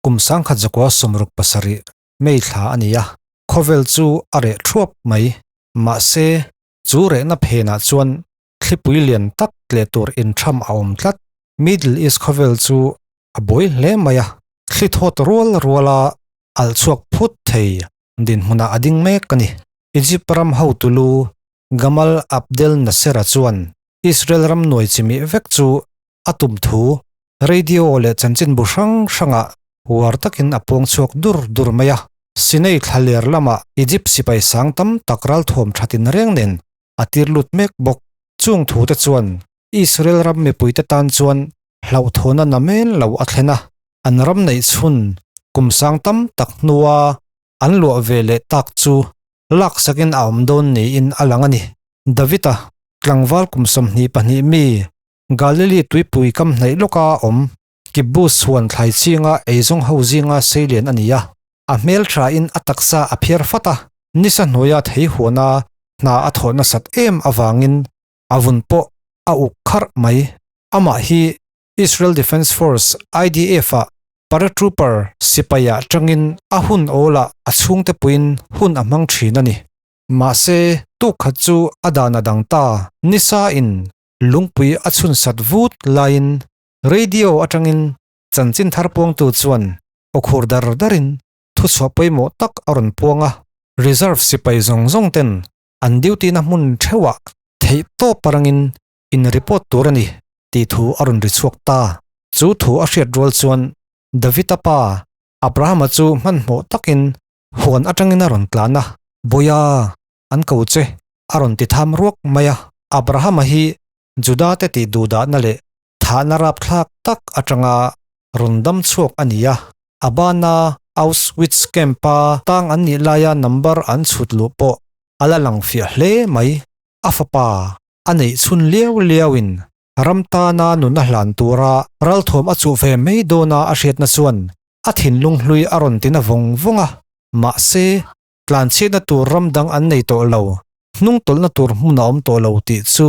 Kum 1967 May thla a ni a, khawvel chu a reh thuap mai. Mahse, chu rehna phenah chuan thlipui lian tak tleh tur intham a awm tlat. Middle East khawvel chu a buai hle mai a, thli thawt rual ruala alh chhuak phut thei dinhmunah a ding mek a ni. Egypt ram hotu lu Gamal Abdel Nasser-a chuan Israel ram nuai chimih vek chu a tum thu radio leh chanchinbu hrang hrangah uar takin a puang chhuak dur dur mai a. Sinai thlaler lamah Egypt sipai sang tam tak ralthuam thatin reng nen a tir lut mek bawk. Chung thute chuan Israel ram mipuite tan chuan hlauhthawna namen lo a thlen a, an ram neih chhun kum sang tam tak hnua an luah ve leh tak chu laksakin a awm dawn niin a lang a ni. David-a tlangval kum 22 mi Galili tuipui kam hnaih lawka awm kibbutz huan thlai chinga eizawng ho zinga seilian a ni a, a hmelthain a taksa a phiar fat a, nisa hnuaia thei huana hna a thawh nasat em avangin a vun pawh a uk kharh mai. Amah hi Israel Defense Force, IDF, ah paratrooper sipai ah tangin a hun awlah a chhungte puiin hun a hmang thin a ni. Mahse, tukkhat chu a dan a dang ta, nisa in Lungpui a chhun sat vut laiin radio atangin chanchin thar puangtu chuan aw khur dar darin thuchhuah pawimawh tak a rawn puang a. Reserve sipai zawng zawng ten an duty na hmun theuhah theih tawp arangin in report tur a ni tih thu a rawn ri chhuak ta. Chu thu a hriat rual chuan David-a pa Abraham-a chu hmanhmawh takin huan atangin a rawn tlan a, Bawia! An ko che, a rawn ti tham ruak mai a. Abrahama hi Juda-te tih duhdahna leh thahna rapthlak tak atanga rawn dam chhuak a ni a. A bana Auschwitz camp-a tang an nih laia number an chhut luh pawh a la lang fiah hle mai. A fapa a neih chhun liau liauin ram tana nuna hlan tura ralthuam a chuh ve mai dawna a hriatna chuan a thinlung hlui a rawn tina vawng vawng a. Mahse, Tlanchhiatna tur ram dang an nei tawh lo, hnungtawlhna tur hmun a awm tawh lo tih chu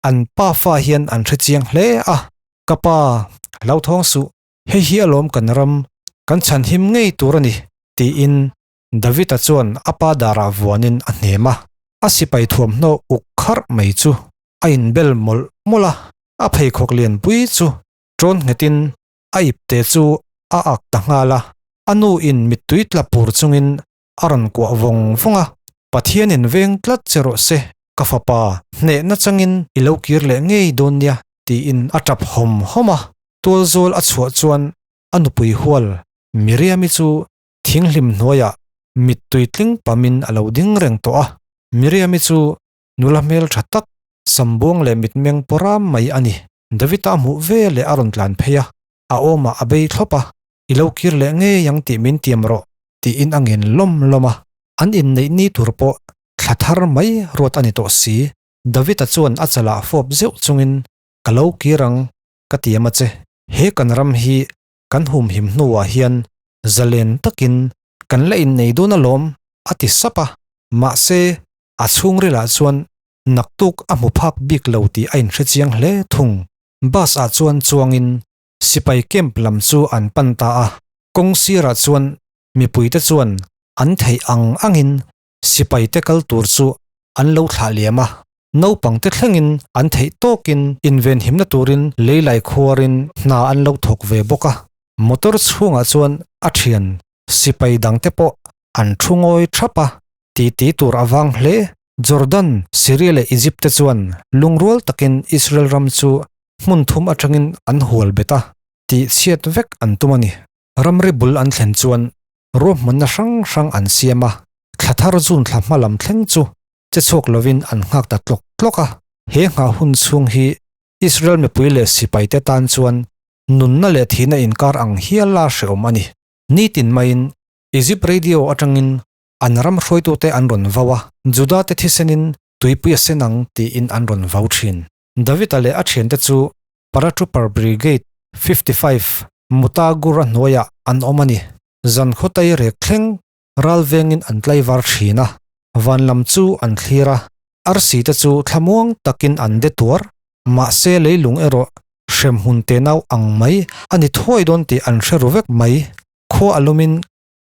an pafa hian an hre chiang hle a. Ka pa, hlauthawng suh, hei hi alawm kan ram, kan chhanhim ngei tur a ni, tiin David-a chuan a pa darah vuanin a hnem a. A sipai thuamhnaw uk kharh mai chu a inbel mawlh mawlh a, a pheikhawk lianpui chu ṭawn nghetin a ipte chu a ak ta nghal a, a nu in mittui tla pur chungin a rawn kuah vawng vawng a, Pathianin veng tlat che rawh se, ka fapa, hnehna changin i lo kir leh ngei dawn nia, tiin a tap hawm hawm a. Tualzawl a chhuah chuan a nupui hual Miriam-i chu thinghlim hnuaiah mittui tling pamin a lo ding reng tawh a, Miriam-i chu nula hmeltha tak, sambuang leh mitmeng pawram mai a ni. David-a a hmuh ve leh a rawn tlan phei a, a awmah a bei thlawp a, I lo kir leh ngei ang tih min tiam rawh, tiin a ngen lawm lawm a. An inneih ni tur pawh thla thar mai ruat a ni tawh si. David-a chuan a chalah fawp zeuh chungin, Ka lo kir ang, ka tiam a che. He kan ram hi kan humhim hnuah hian zalen takin kan la innei dawn alawm, a ti sap a. Mahse, a chhungrilah chuan naktuk a hmu phak bik lo tih a inhre chiang hle thung. Bus ah chuan chuangin sipai camp lam chu an pan ta a, kawng sirah chuan mipuite chuan an theih ang angin sipaite kal tur chu an lo thlah liam a, naupangte thlengin an theih tawkin invenhimna turin leilai khuarin hna an lo thawk ve bawk a. Motor chhungah chuan a thian sipai dangte pawh an thu ngawi thap a, titi tur a vang hle. Jordan, Syria leh Egypt te chuan lungrual takin Israel ram chu hmun thum atangin an hual bet a, tih chhiat vek an tum a ni. Ramri bul an thlen chuan ruahmanna hrang hrang an siam a, thla thar June thla hma lam thleng chu che chhuak lovin an nghak ta tlawk tlawk a. He nghah hun chhung hi Israel mipui leh sipaite tan chuan nunna leh thihna inkar ang hiala hrehawm a ni. Nitin maiin Egypt radio atangin an ram hruaitute an rawn vau a, Juda-te thisenin tuipui a sen ang tiin an rawn vau thin. David-a leh a thiante chu Paratrooper Brigade 55 Mutagur-a hnuaiah an awm a ni. Zan khawtai rek thleng ral vengin an tlaivar thin a, van lam chu an thlir a, arsi te chu thlamuang takin an de tuar, mahse leilung erawh hremhmun tenau ang mai a ni thuai dawn tih an hre ru vek mai. Khua a lumin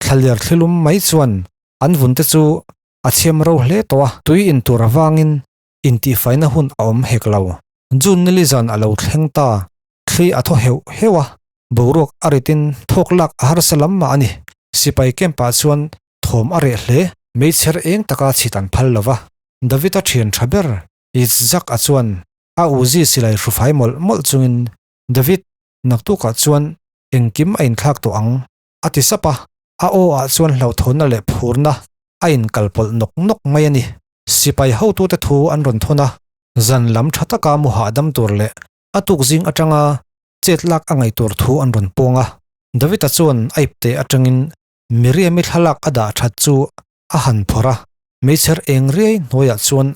thlaliar thlilum mai chuan an vunte chu a chhiam ro hle tawh a, tui in tur avangin intihfaina hun a awm hek lo. June nili zan a lo thleng ta, thli a thaw heuh heuh a, boruak a ritin thawk lak a harsa lam mah a ni. Sipai camp ah chuan thawm a reh hle, meichher eng taka chhit an phal lo va. David-a thian tha ber Yitzhak-a chuan a Uzi silai hrufai mawlh mawlh chungin David, naktukah chuan engkim a inthlak tawh ang, a ti sap a, a aw ah chuan hlauhthawnna leh phurna a inkalpawlh nawk nawk mai a ni. Sipai hotute thu an rawn thawn a, zan lam tha taka mu hahdam tur leh a tuk zing atanga chet lak a ngaih tur thu an rawn puang a. David-a chuan a ipte atangin Miriam-i thlalak a dah that chu a han phawrh a, meichher eng riai hnuaiah chuan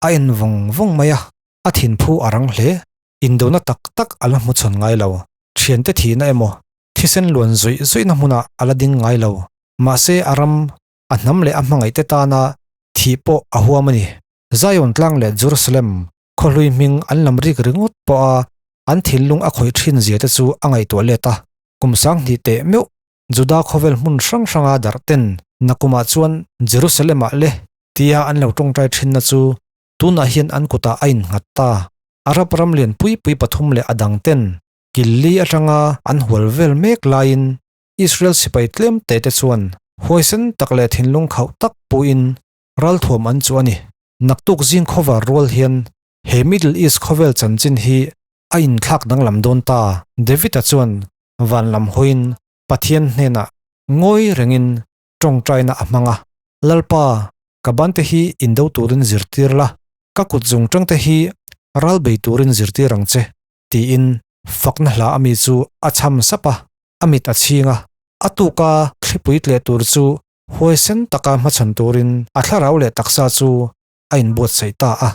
a en vawng vawng mai a, a thinphu a rang hle. Indona tak tak a la hmuchhawn ngai lo. Thiante thihna emaw, thisen luan zuih zuihna hmunah a la ding ngai lo. Mahse a ram, a hnam leh a hmangaihte tana thih pawh a huam a ni. Zion tlang leh Jerusalem khawhlui hming an lam rik ringawt pawha an thinlung a khawih thin zia te chu a ngaihtuah let a. Kum sanghnih teh meuh Juda khawvel hmun hrang hranga darh ten nakumah chuan Jerusalem-ah le tia an lo tawngtai thinna chu tunah hian an kutah a innghat ta. Arab ram lian pui pui pathum leh a dang ten Killi atanga an hual vel mek laiin Israel sipai tlem te te chuan huaisen tak leh thinlung khauh tak puin ralthuam an chu a ni. Naktuk zing khawvar rual hian he Middle East khawvel chanchin hi a inthlak danglam dawn ta. David-a chuan van lam hawiin Pathian hnenah ngawi rengin tawngtaina a hmang a, Lalpa, ka bante hi indo turin zirtir la, ka kut zungtangte hi ral bei turin zirtir ang che, tiin fakna hla a mi chu a chham sap a, a mit a chhing a, a tuka thlipui tleh tur chu huaisen taka hmachhawn turin a thlarau leh taksa chu a inbuatsaih ta a.